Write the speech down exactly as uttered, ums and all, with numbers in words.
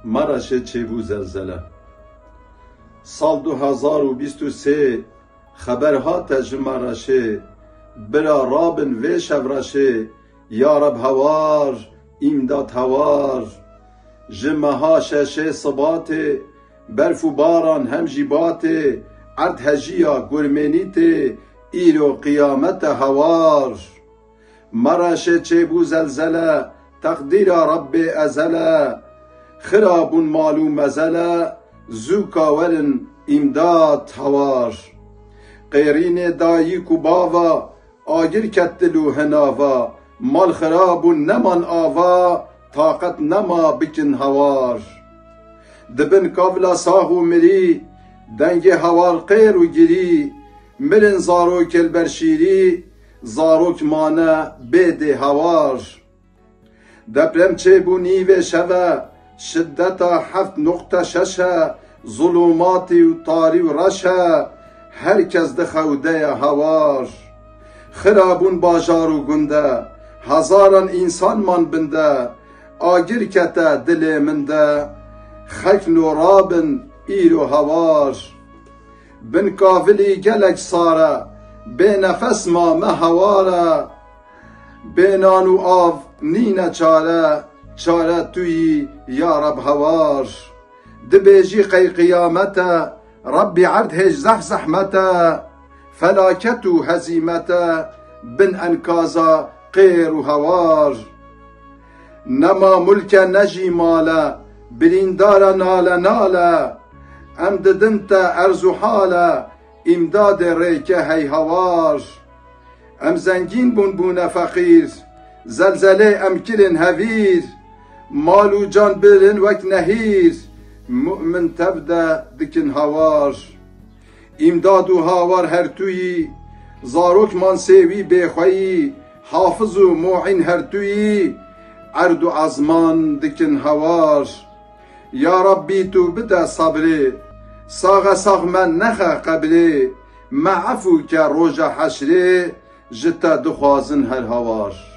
Maraşê çêbû zelzele. Sal du hezar û bîst û sê xeber hate ji Maraşê, bira rabin vê şevreşê, ya Reb hewar, îmdat hewar. Ji meha şeşê Sibatê, berf û baran hem jî batê, erd hejiya gurmênî tê, îro qiyamete hewar. Maraşê çêbû zelzele, teqdîra Rebbê ezele. Xira bûn mal û mezele, zûka werin îmdat hewar. Qêrînê dayik û bava, agir ket dil û hinava, mal xira bûn neman ava, taqet nema bikin hewar. Di bin kavla sax û mirî, dengê hewar qêr û girî, mirin zarokê li ber şîrî, zarok mane bê dê hewar. Deprem çêbû nîvê şeve, şiddeta heft noqte şeş e, zulûmatî û tarî û reş e, her kes dixewdeye hewar. Xira bûn bajar û gunde, hezaran însan man binde, agir kete dilê min de, xelk norabin îro hewar. Bin kavilî gelek sar e, bê nefes ma me hewar e. Bê nan û av nîne çare, çare tu yî ya Reb hewar. Dibêjî qey qiyamet e, Rebbî erd hêj zehf zehmet e. Felaket û hezîmet e, bin enkaza qêr û hewar. Nema mulk e ne jî mal e, birîndar e nale nale. Em didin te erz û hal e, îmdadê rêke hey hewar. Em zengîn bûn bûne feqîr, zelzelê em kirin hevîr. Mal û can birin wek nehîr, mu'min tev de dikin hewar. Îmdad û hawar her tu yî, zarokman sêwî bêxweyî, hafiz û mu'în her tu yî, erd û ezman dikin hewar. Ya Rabbî tu bide sebrê, saxe sax me nexe qebrê, me efû ke roja heşrê, ji te dixwazin her hawar.